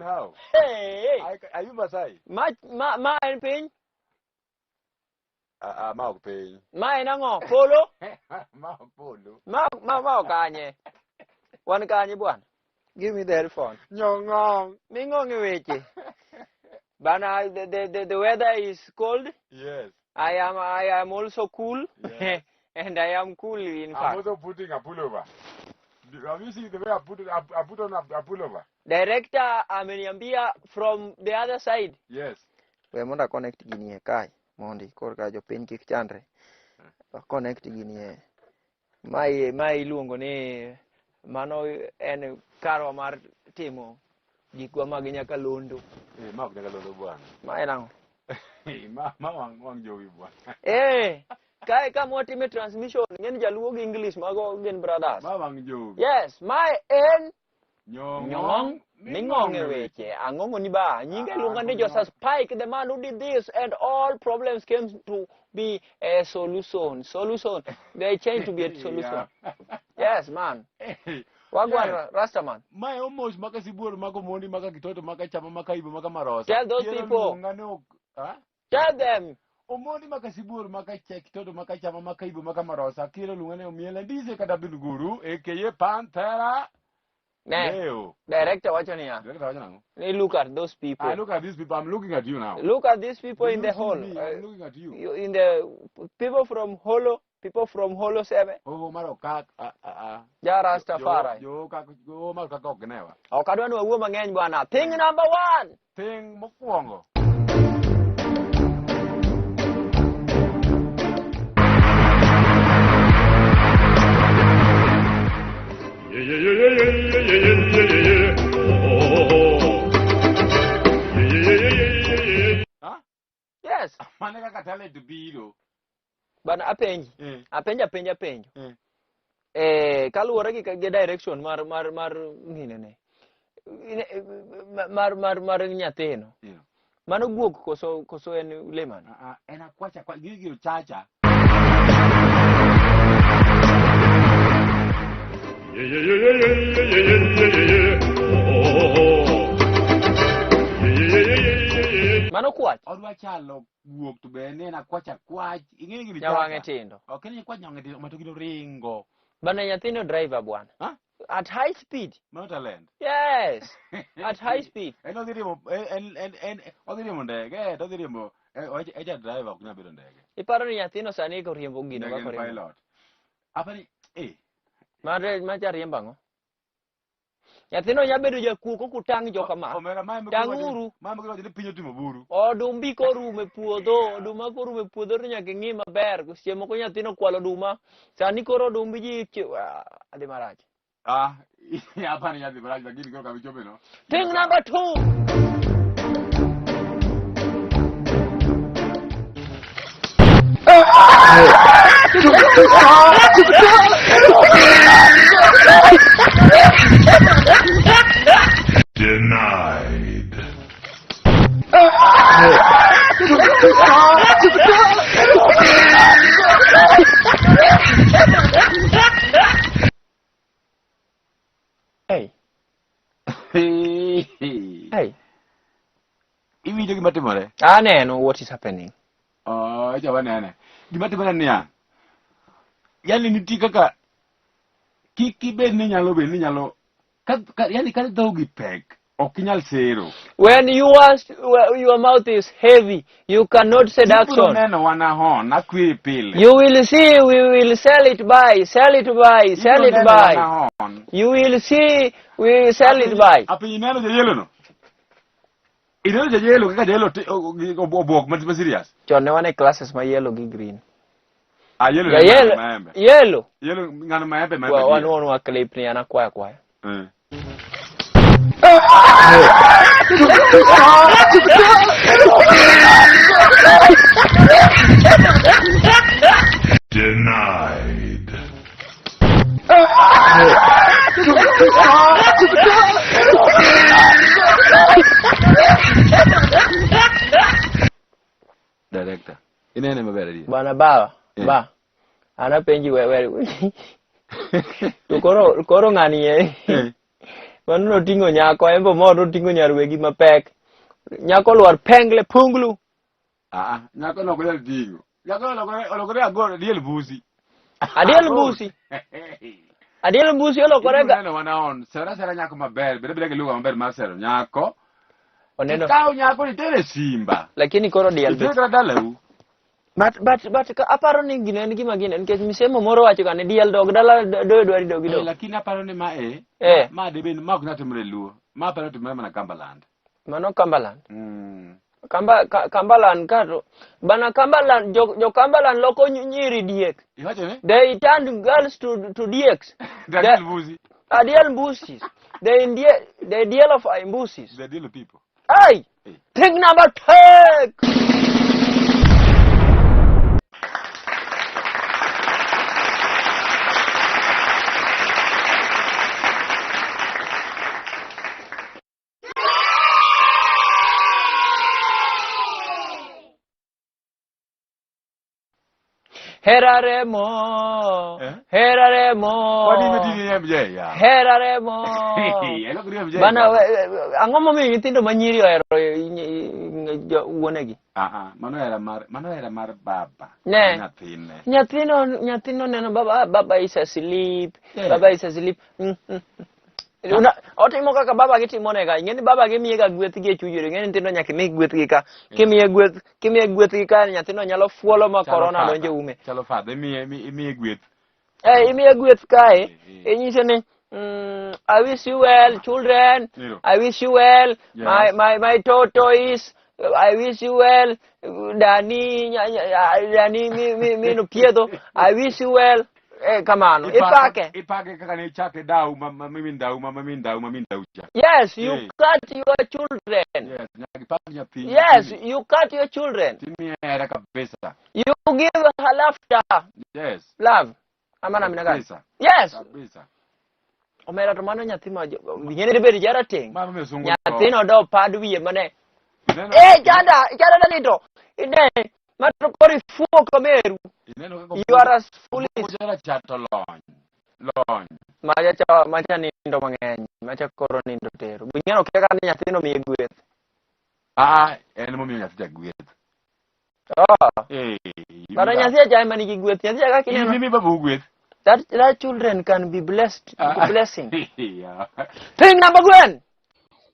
how. Hey, Are you Masai? Ma en piny? Ah, ah, ma ok piny. Ma en ang'o? Polo? Ma ok polo. Ma ok kanye? Wan kanye bwana? Give me the headphone. Nyong'ong. Ming'ong e weche. Bana, the weather is cold. Yes. I am also cool. Yes. And I am cool in I'm fact. also putting a pullover. Have you seen the way I put on a pullover? Director ameniambia from the other side. Yes. We mondo connect gini e kae mondi korka jopiny kik chandre. Connect gini e. Mae iluongo ni mano en karwa mar timo gikwa mag nyakalondo. Eh, ma ok nyakalondo bwana. Ma en ang'o? Ma wang jowi bwana. Eh, kae kama watime transmission, ng'eni jaluo gi English mago gin brothers. Ma wang jowi. Yes, mae en Nyong'ong Nyong'ong ming'ong e weche. Ang'ongo ni ba. Nyinge Ah, iluonga ni ang'ongo. Joseph Spike, the man who did this, and all problems came to be a solution. Solution. They changed to be a solution. Yes, man. Wagwan Yes. Rastaman. Mae omos maka sibuor maka omondi maka kitoto maka chama maka ibo maka marosa. Tell those Yiero people. luonga ni ok- ah? Tell them. Omondi maka sibuor maka kitoto maka chama maka ibo maka marosa. Kiero luonga ni omiela ndise kata bin guru aka Panthera Ne. Leo. Director wacho niya. Director wacho nang'o? Ni look at those people. I look at these people. I'm looking at you now. Look at these people Do in you the see hall. me? I'm looking at you. In the people from Holo, people from Holo 7. Oh, mar okak. Ah, ah, ah. Ja Rastafari. Jo kak jo mar okak ok newa. Ok adwa ni wawuo mang'eny bwana. Thing number one. Thing mokwongo. Yeah, yeah, yeah, yeah, yeah, yeah, yeah, yeah, yeah. Oh, oh, oh. Yeah, yeah, yeah, yeah, yeah, yeah, yeah. Ha? Yes. Mane kaka talent biro. Bana apenji. Eh. Apenja penja penjo. Eh. Eh, kaluwore gi direction mar nginene. Mar nyathino. Yeah. Mano guok koso en lemon. Ah, ah, en akwacha kwa gigi ochacha. Yeah, yeah, yeah, yeah, yeah, yeah, yeah, yeah, yeah. Oh, oh, oh. Yeah, yeah, yeah, yeah, yeah, yeah, yeah. Mano kwach. Odwa chalo guok to be en akwacha kwach. Ing'e gini Nyawang'e chacha. tindo. Ok en kwach nyawang'e tindo, ma to gino ringo. Bana nyathino driver bwana. Ha? At high speed. Mano talent. Yes. At high speed. En odhi riembo en odhi riembo ndege, to odhi riembo e ja driver ok nyal bedo ndege. Iparo ni nyathino sani koriembo gino Ndege kaka en oriembo. pilot. Apani eh Mar macha riembo ang'o? Nyathino nya bedo jakuo kokutang' joka ma. Omera mae Tang'uru. Mae mokoro wacho ni piny otimo buru. Odumbi korumo e puodho, oduma korumo e puodho to nyaka ing'i maber. Seche moko nyathino kwalo oduma. Sani koro odumbi ji adhi marach. Ah, apani nyathi marach lakini koro kama ichope no. Thing number two. Denied. Hey, hey. Iwinjo gima timore? Aneno what is happening. Oh, echa wanene. Gima timore en niya. Yani nitie kaka kik ibed ni nyalo bed ni nyalo ka yani ka dhogi pek ok inyal sero. When your mouth is heavy, you cannot Ibiro seduction. neno wan ahon akwe pile. You will see, we will sell it by, sell it by, sell Ibiro it neno by. wan ahon. You will see, we will sell it by. Apiny ineno jayelo no? Ineno jayelo kaka jayelo obuok ma serious. Chon ne wan e classes ma yellow gi green. Ah, yellow Ya ne yellow, maembe. yellow. Yellow ng'ano maembe maembe. Wa wan wan wa clip ni an akwaya kwaya. Eh. Denied. Director. Inene maber adier. Bwana baba, Eh. ba. An apenji we we. To koro ng'ani e. Eh. Mano noting'o nyako, en be mor noting'o nyar wegi mapek. Nyako olwar pengle punglu. Ah, ah, nyako no ok nyal ting'o. Nyako olokore agoro diel busi. Adiel mbusi. Adiel mbusi olokore ga. Ineno wana on, sera sera nyako maber, bede bede gi lugha maber mar sero nyako. Oneno. Ikaw nyako ni tere simba. Lakini koro diel Itere be. kata dalau. But ka aparo ni gino en gima gino nikech misemo moro wacho ga ni diel dog dala doyo dwari dogi Eh, dog. lakini aparo ni ma e, Eh. ma debe ni ma ok nyal timore e Luo. Ma aparo timore mana Cumberland. Mano Cumberland. Mm. Cumberland ka to bana Cumberland jo Cumberland loko nyiri diek. Iwacho ne? They turn girls to dieks. The diel busi. Adiel mbusis. They deal of mbusis. The deal people. Hey! Eh. Thing number take! Hera remo. Eh? Hera remo. Kwani imetini MJ ya? Hera remo. Elokri MJ. Bana, ang'o momiyo nyithindo ma nyiri ohero wuonegi? Ah ah, mano hera mar baba. Ne. Nyathine. Nyathino neno baba, baba is asleep. Yeah. Baba is asleep. Otimo kaka baba gi timonega. Ing'e ni baba gi miye ga gweth gi e chuny. Ing'e ni nyithindo nyaka imi gweth gi ka. Kimiye gweth gi ka nyathino nyalo fuolo ma Chalo corona father. donjo ume. Chalo father, imiye gweth. Eh, imiye gweth kae. Eh, eh. Inyise ni I wish you well, children. Nero. I wish you well. Yes. My tortoise. I wish you well. Dani, Dani mi mi piedho. I wish you well. Eh, kamano. Ipake. Ipake kaka ne chake dau ma mimi ndau ma mimi ndau ma mimi ndau cha. Yes, you Eh. cut your children. Yes, nyaka ipak nyathi. Yes, you cut your children. Timiye hera kabisa. You give her laughter, Yes. love. Ama namna gani? Kabisa. Yes. Kabisa. Omera to mano nyathi ma ing'e ni bed jarateng'. Mano miyo sungu. Nyathino do pad wiye mane. Ineno. Eh, chanda danito. Ine, mato koro ifuo kameru. Ineno kaka You are as foolish. Puonjo cha to lony. Lony. Macha cha macha nindo mang'eny, macha koro nindo tero. Ing'eno kaka ni nyathino miye gweth. Ah, en momiyo nyathi ja gweth. Oh. Eh. Bana nyathi acha ema nigi gweth. Nyathi kaka ineno. Imi babu gweth. That children can be blessed with blessing. Yeah. Thing number gwen.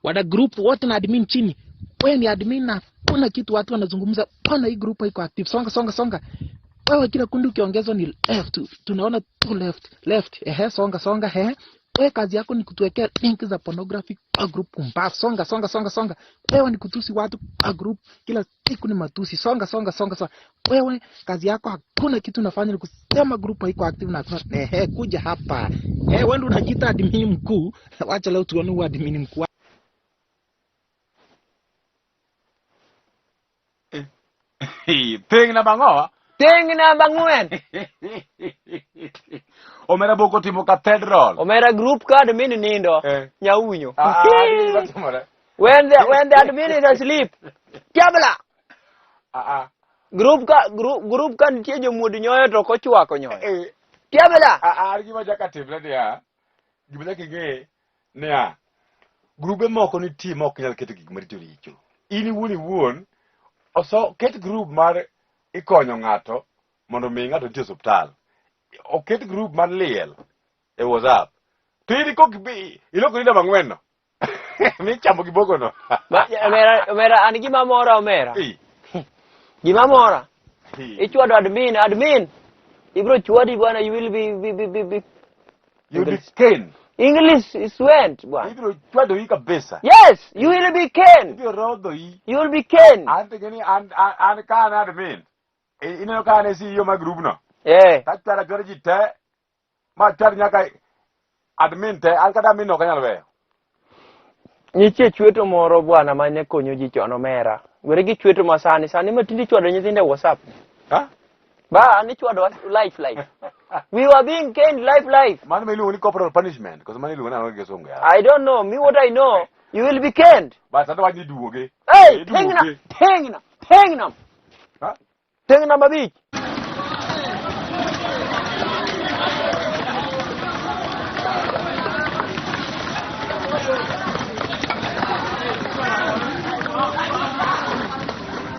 Wana group wote na admin chini. Wewe ni admin na kuna kitu watu wanazungumza, mbona hii group haiko active? Songa songa songa. Wewe kila kundi ukiongezwa ni left, tunaona tu left left. Ehe, songa songa, ehe. Wewe kazi yako ni kutuwekea link za pornography kwa group, kumbafu. Songa songa songa songa. Wewe ni kutusi watu kwa group, kila siku ni matusi. Songa songa songa songa. Wewe kazi yako hakuna kitu unafanya ni kusema group haiko active na hakuna. Ehe, kuja hapa. Eh, wewe ndio unajiita admin mkuu. Wacha leo tuone huyu admin mkuu. Thing namba ang'owa. Thing namba ang'wen. Omera boko timo cathedral. Omera group ka admin nindo. Eh. Nyaunyo. Ah, ah, timore. When the admin is asleep. Tiabla. Ah, ah. Group ka nitie jomuod nyoyo to ok ochwako nyoyo. Eh, Tiabla. ah, ah, gima chaka timre niya. Gima nyaka ing'e niya. Grube moko nitie ma ok nyal keto gik maricho richo. In iwuon iwuon, oso ket group mar ikonyo ng'ato mondo omi ng'ato nitie osuptal. Oket group mar liel e WhatsApp. To in kok ilokori namba ang'wen no. Michamo gi boko no. Omera an gima mora omera. Eh, Gima mora. eh. Ichwado admin, admin. Ibro chwadi bwana, you will be You'll be cane. English is went bwana. Ibiro chwado yi kabisa. Yes, you will be cane. Ibiro rodho yi. You will be cane. An to gini an ka an admin. Ineno ka an e CEO mar group no. Eh. Tachwaro achwara ji te. Ma chwar nyaka admin te. An kata admin ok anyal weyo. Nitie chweto moro bwana mane konyo ji chon omera. Were gi chweto ma sani, sani ma tinde ichwado nyithindo e WhatsApp. Ha? Ba, an ichwado life life. We were being caned life life. Mano ma iluongo ni corporal punishment. Koso mano iluongo nang'o gi kisungu ya? I don't know. Me what I know, you will be caned. Bas ata wach ni duoge. Hey, Iduoge. tengna, tengna, tengna. Ha? Tengna mabich.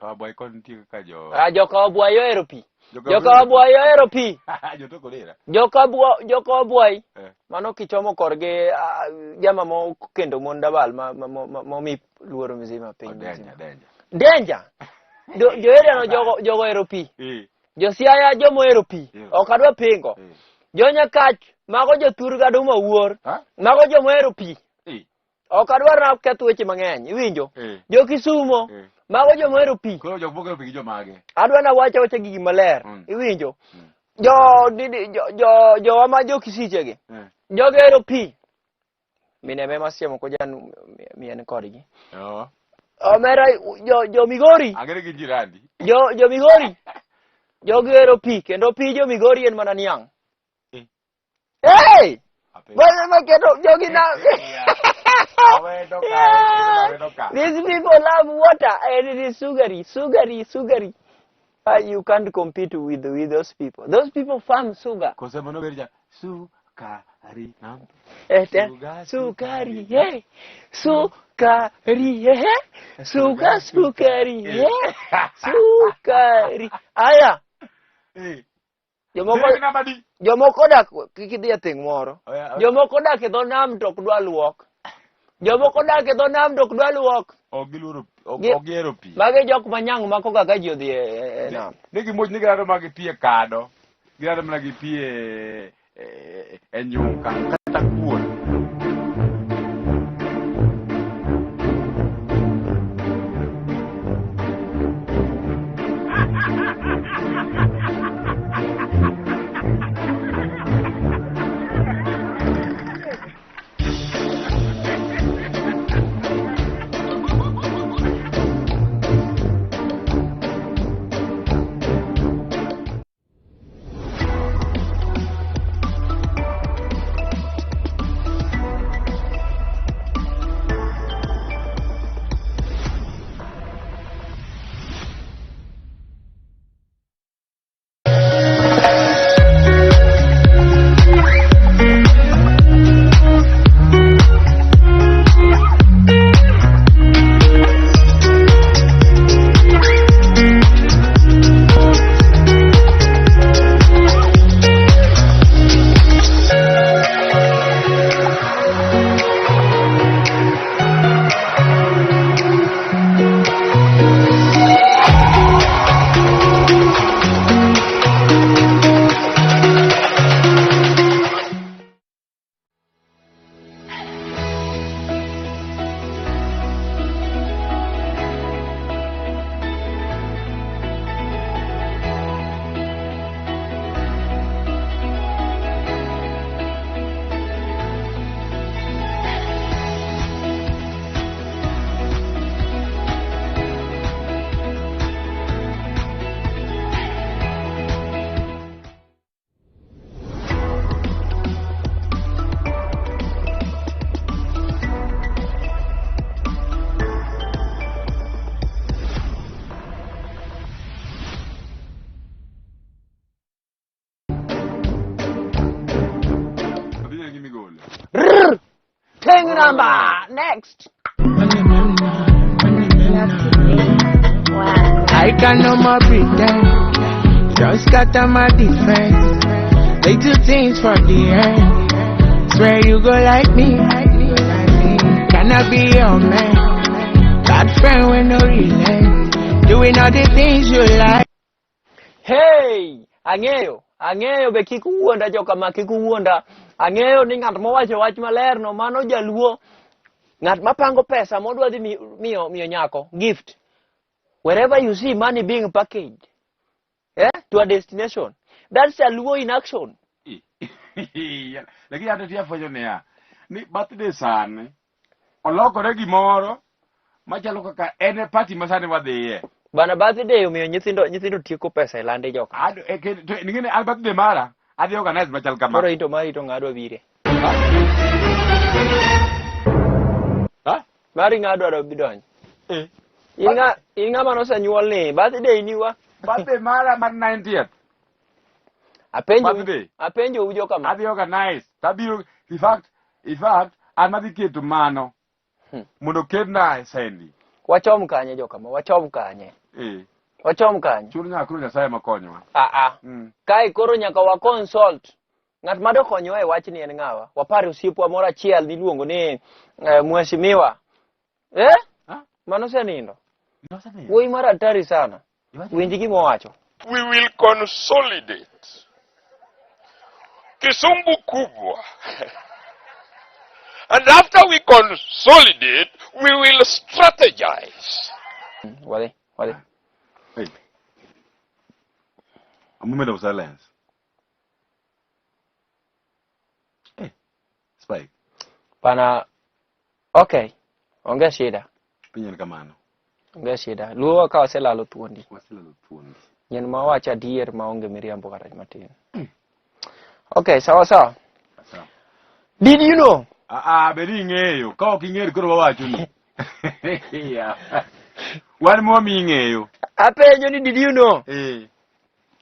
Kawabwai kod nitie kaka jo Ah, joka Wabwai ohero pi. Joka Joka Wabwai ohero pi. Jotoko dera. Joka Wabwai. Eh. Mano kichomo korgi jama mo kendo mon dabal ma momi luoro mzima piny Odenja, mzima. denja. Danger. Jo area no jogo ohero pi. Jo Siaya jomo ohero pi. Yeah. Ok adwa pingo. Jo Nyakach mago jothur gaduma wuor. Ha? Mago jomo ohero pi. Ok adwar na keth weche mang'eny. Iwinjo? Jo Kisumo mago jomo ohero pi. Koro jok moko pi gi jomage. Adwa na wacho wacha gigi maler. Iwinjo? Jo didi jo jo jowa ma jo Kisiche gi. Jogi ohero pi. Mine me masiemo ko jan mien kodgi. Oh. Omera jo Migori. Angere gi jirani. Jo Migori. Jogi ohero pi kendo pi jo Migori en mana niang'. Hey! Bwana maketo jogi na. Awedo ka, awedo ka. These people love water and it is sugary, sugary, sugary. You can't compete with those people. Those people farm sugar. Kose mano berja sukari nam. Sugar, sukari, yeah. Sukari, yeah. Sugar, sukari, yeah. Sukari. Aya. Jomoko dak kik idhi e thing moro. Jomoko dak e dho nam to ok dwa luok. Jomoko dak e dho nam to ok dwa luok. Ok giluoro ok gihero pi. Magi jok ma nyang' mako ga ka ji odhi e nam. Ne gimoch ni girado ma gi pi e kado. Girado mana gi pi e nyuka kata kuon. Thing number next. I can no more pretend. Just got on my defense. Little things for the end. Swear you go like me. Can I be your man? Bad friend with no relent. Doing all the things you like. Hey, ang'eyo, ang'eyo be kik uwuonda joka ma kik uwuonda. Ang'eyo ni ng'at mowacho wach maler no mano jaluo. Ng'at mapango pesa modwa dhi miyo nyako gift. Wherever you see money being packaged, to a destination, that's a Luo in action. Lakini hata tia fwenyo niya, ni birthday sani olokore gimoro machalo kaka en e party ma sani wadhiye. Bana birthday omiyo nyithindo tieko pesa e lande joka. Ning'e an birthday mara adhi organize machal kama. Koro ito mari to ng'adwa bire. Ha? Mari ng'adwa bidonjo. In ng'ama nosenyuol ni birthday ni wa. Birthday mara mar 90th. Apenjo ujo kama. Adhi organize. Tabiro in fact an madhi keto mano. Mondo ketna sendi. Wachom kanye jokama, wachom kanye. Eh. Wachom kanye. Chuno nyaka koro Nyasaye makonyowa. Ah ah. Kae koro nyaka wa consult. Ng'at ma dokonyowa e wachni en ng'awa? Wapar osiepwa moro achiel miluongo ni Mheshimiwa. Eh? Ah? Mano osenindo. Wuoyi mar hatari sana. Winj gima owacho. We will consolidate. Kisungu kubwa. And after we consolidate, we will strategize. Wadhi, wadhi. Hey. A moment of silence. Hey. Spike. Pana okay. Onge shida. Piny en kamano. Onge shida. Luo ka waselalo thuondi. Waselalo thuondi. Yien ma wacho adier maonge miriambo kata matin. Okay, sawa sawa. Sawa. Did you know? Ah, ah, bed ni ing'eyo. Ka ok ing'eyo koro wawacho ni. Yeah. Wan momi ing'eyo. Apenjo ni did you know? Eh.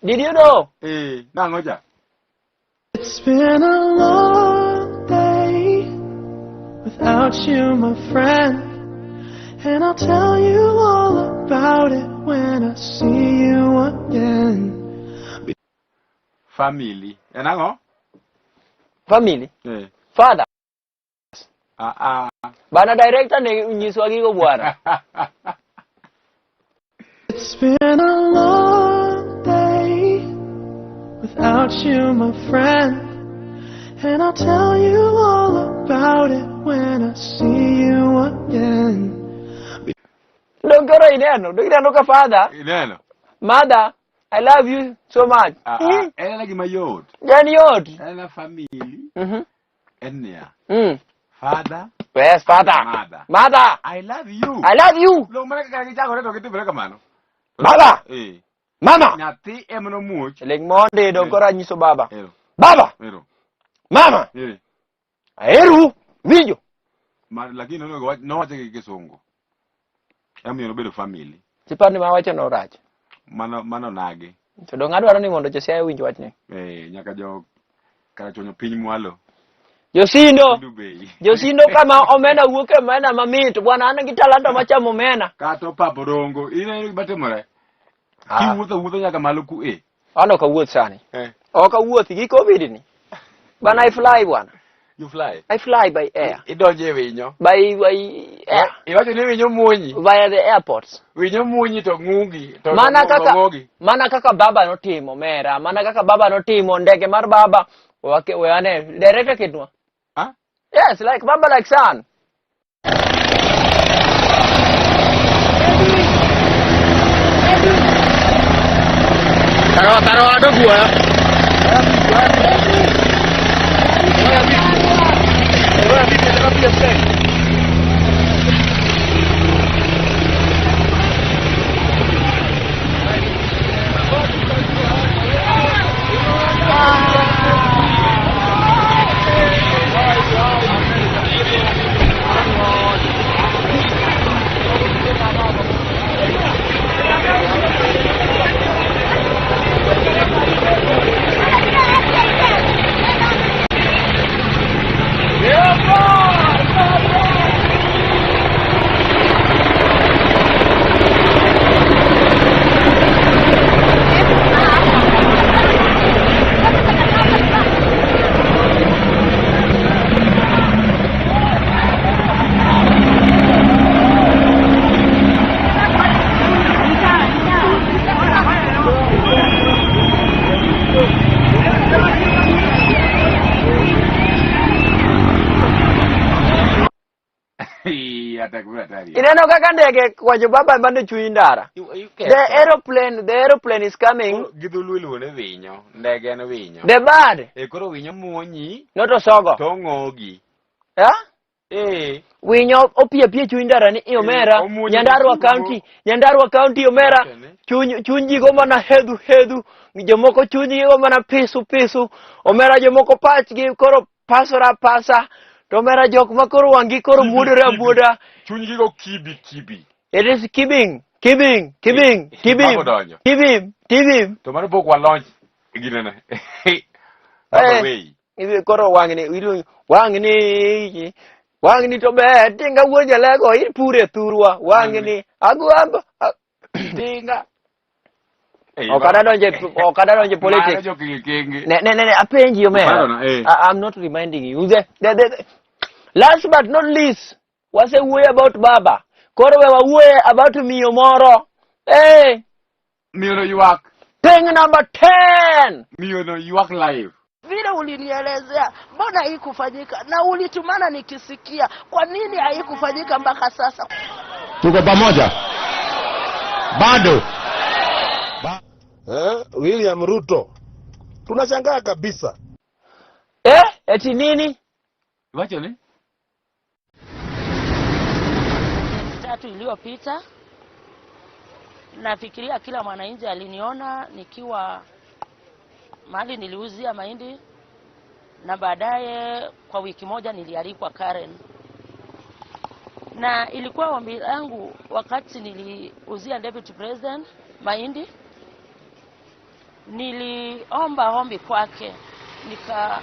Did you know? Eh, nang'o cha? It's been a long day without you, my friend. And I'll tell you all about it when I see you again. Family. En ang'o? Family. Eh. Father. Ah, ah. Bana director ne nyiswa gigo bwana. It's been a long day without you, my friend. And I'll tell you all about it when I see you again. Dong koro ineno, dong ineno ka father, Ineno? mother, I love you so much. Ah, ah. En ena gima yot. En yot. En ena family. En niya. Father. Yes, father. Mother. Mother. I love you. I love you. Long mana kaka gichakore to gitimore kamano. Baba. Eh. Mama. Nyathi ema nomuoch. Ling mondi dong koro anyiso baba. Ero. Baba. Ero. Mama. Eh. Aheru. Winjo. Ma, lakini onego wach nowache gi kisungu. Emomiyo nobedo family. Sipar ni mawacho no rach. Mano mano nagi. To dong adwaro ni mondo Josiah owinj wachni. Eh, nyaka jo karachuonyo piny mwalo. Josindo. Dubai. Josindo kama omena wuok e omena mamit. Bwana an gi talanta machamo omena. Kata opapo rongo. Ineno gima timore? Ah. Kiwuotho wuotho nyaka malo ku e. An ok awuoth sani. Eh. Ok awuoth gi COVID ni. Bana I fly bwana. You fly. I fly by air. Idonjo e winyo. By air. Iwacho ni winyo muonyi. Via the airports. Winyo muonyi to ng'ugi. To Mana to kaka ng'ogi. mana kaka baba notimo mera, mana kaka baba notimo ndege mar baba. Wake wane director kitwa. Ah? Yes, like baba like son. Atakura hatari. Ineno kaka ndege kwacho baba bando chuny ndara. The aeroplane is coming. Gi dholuo iluongo ni winyo. Ndege en winyo. The bird, E koro winyo muonyi not osogo. to ng'ogi. Yeah? Eh. Winyo opie pie chuny ndara ni "Eh, omera, omuonyo Nyandarua gi tugo. County, Nyandarua County omera. Wachone. Chuny ji go mana hedhu hedhu, jomoko chunygi go mana pisu pisu. Omera jomoko pachgi koro pasora pasa. To omera jok ma koro wang'gi koro muodore amuoda. Chunygi go kibi kibi. It is kibing, kibing, kibing, kibing, Mago donjo. kibim, tibim. To mano pok walonch ginene. Baba Eh. wei. Ibi koro wang'ni iluongo wang'ni Wang'ni to ber, tinga wuod jalego ipure thurwa. Wang'ni agwambo. Tinga. Ok adwa ok adwa donje politics. Mano jo-Kingi. Ne ne ne ne, apenji omera. Parona, eh. I'm not reminding you. The last but not least, wasewuoyo about baba. Koro we wawuoye about miyo moro. Eh, Miyo no ywak. Thing number 10. Miyo no ywak live. Vile ulinielezea, mbona haikufanyika? Na ulitumana nikisikia, kwa nini haikufanyika mpaka sasa? Tuko pamoja bado. Eh, William Ruto, tunashangaa kabisa. Eh, eti nini? Iwacho ni? 3 iliyopita, nafikiria kila mwananchi aliniona nikiwa mahali niliuzia mahindi, na baadaye kwa wiki moja nilialikwa Karen, na ilikuwa ombi langu wakati niliuzia Deputy President mahindi, niliomba ombi kwake nika,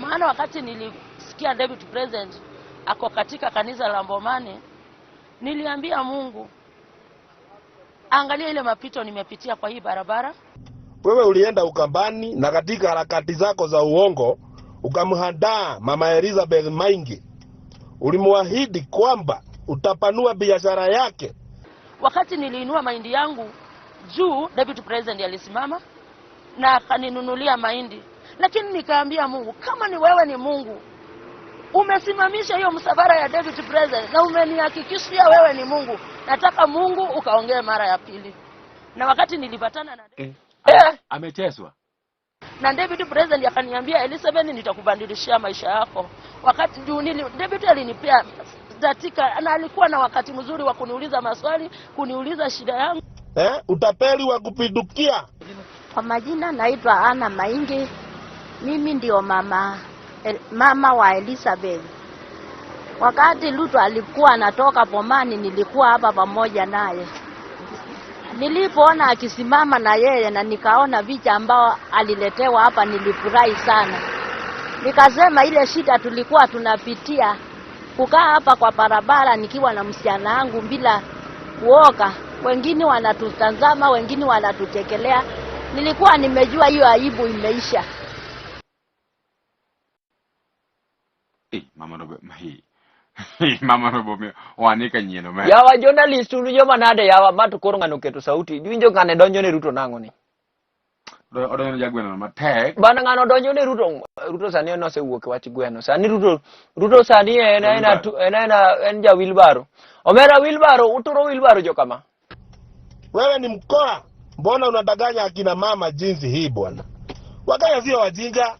maana wakati nilisikia Deputy President ako katika kanisa la Mbomani, niliambia Mungu, angalia ile mapito nimepitia kwa hii barabara. Wewe ulienda Ukambani na katika harakati zako za uongo ukamhandaa Mama Elizabeth Maingi, ulimwahidi kwamba utapanua biashara yake. Wakati niliinua mahindi yangu juu, Deputy President alisimama na akaninunulia mahindi, lakini nikaambia Mungu, kama ni wewe ni Mungu, umesimamisha hiyo msafara ya Deputy President na umenihakikishia wewe ni Mungu, nataka Mungu ukaongee mara ya pili. Na wakati nilipatana na Eh. Eh. Amechezwa. Na Deputy President akaniambia, Elizabeth, nitakubadilishia maisha yako. Wakati juu Deputy alinipea dakika na alikuwa na wakati mzuri wa kuniuliza maswali, kuniuliza shida yangu. Eh, utapeli wa kupindukia. Kwa majina naitwa Anna Maingi. Mimi ndio mama wa Elizabeth. Wakati Ruto alikuwa anatoka Bomani, nilikuwa hapa pamoja naye. Nilipoona akisimama na yeye na nikaona picha ambao aliletewa hapa, nilifurahi sana. Nikasema ile shida tulikuwa tunapitia kukaa hapa kwa barabara nikiwa na msichana wangu bila kuoga, wengine wanatutazama, wengine wanatuchekelea. Nilikuwa nimejua hiyo aibu imeisha. Eh, mama no hi. Mama no bo wanika nyieno me. Yawa journalist unu joma nade yawa ma to koro ng'ano oketo sauti. Iwinjo ng'ane donjo ne Ruto nang'o ni? Odonjo jagweno matek. Bana ng'ano donjo ne Ruto. Ruto sani en osewuok e wach gweno. Sani Ruto sani en en en en en ja wheelbarrow. Omera wheelbarrow, uturo wheelbarrow jokama. Wewe ni mkora, mbona unadanganya akina mama jinsi hii bwana? Wakenya sio wajinga,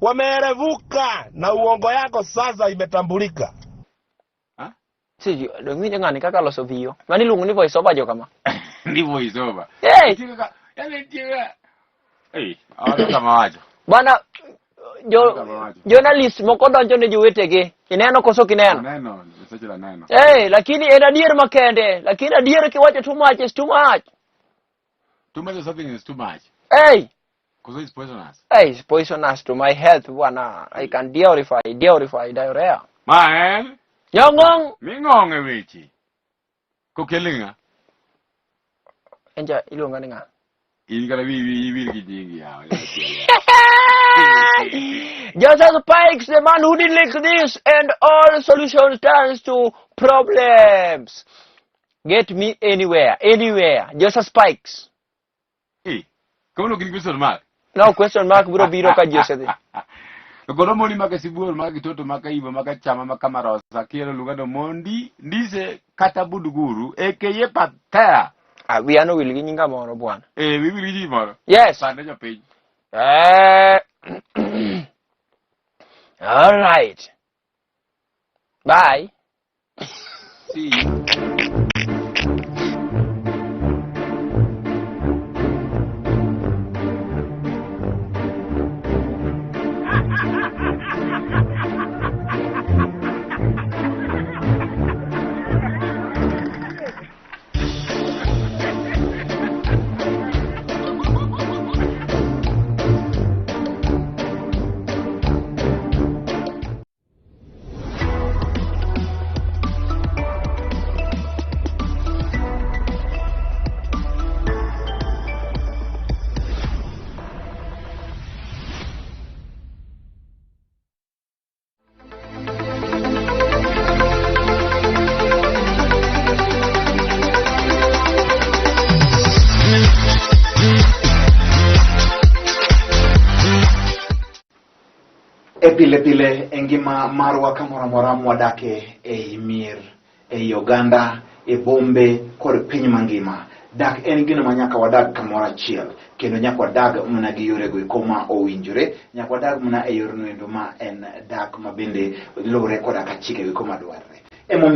wameerevuka na uongo yako sasa imetambulika. Si dong winjo ng'ani kaka loso viyo. Mani iluongo ni voice over jokama. Ni voice over. Hey! Nitie kaka yani nitie kaka Eh, awacho kama wacho. Bana jo Kama wacho. Journalist moko donjo ne jowetegi. Ineno koso ok ineno? Aneno, seche aneno. Eh, lakini en adier makende. Lakini adier kiwacho too much is too much. Too much of something is too much. Hey! Because it's poisonous. Hey, it's poisonous to my health bwana. I can diarify diarrhea. Ma en Nyong'ong. ming'ong e weche. Kokelinga. Enja iluonga ni ng'a? In kata wi wi wir gi nyingi yawa. Joseph Pikes, the man who did like this, and all solutions turns to problems. Get me anywhere, anywhere. Joseph Spikes. Eh, kawuono gin question mark. No question mark biro biro ka ji osedhi. To koro moni maka sibuor, maka kitoto, maka ibo, maka chama, maka marosa, kiero lugano mondi, ndise kata buduguru, aka patea. Ah, wiya nowil gi nyinga moro bwana. Eh, wiwi gi ji moro. Yes. Sande jopiny. All right. Bye. See you. pile pile e ngima marwa kamoro amora mwadake ei mier, ei oganda, e bombe kod piny mangima. Dak en gino ma nyaka wadag kamoro achiel kendo nyaka wadag mana gi yorego eko ma owinjore, nyaka wadag mana e yorno endo ma en dak ma bende luwore koda ka chikego eko madwarre. Emomiyo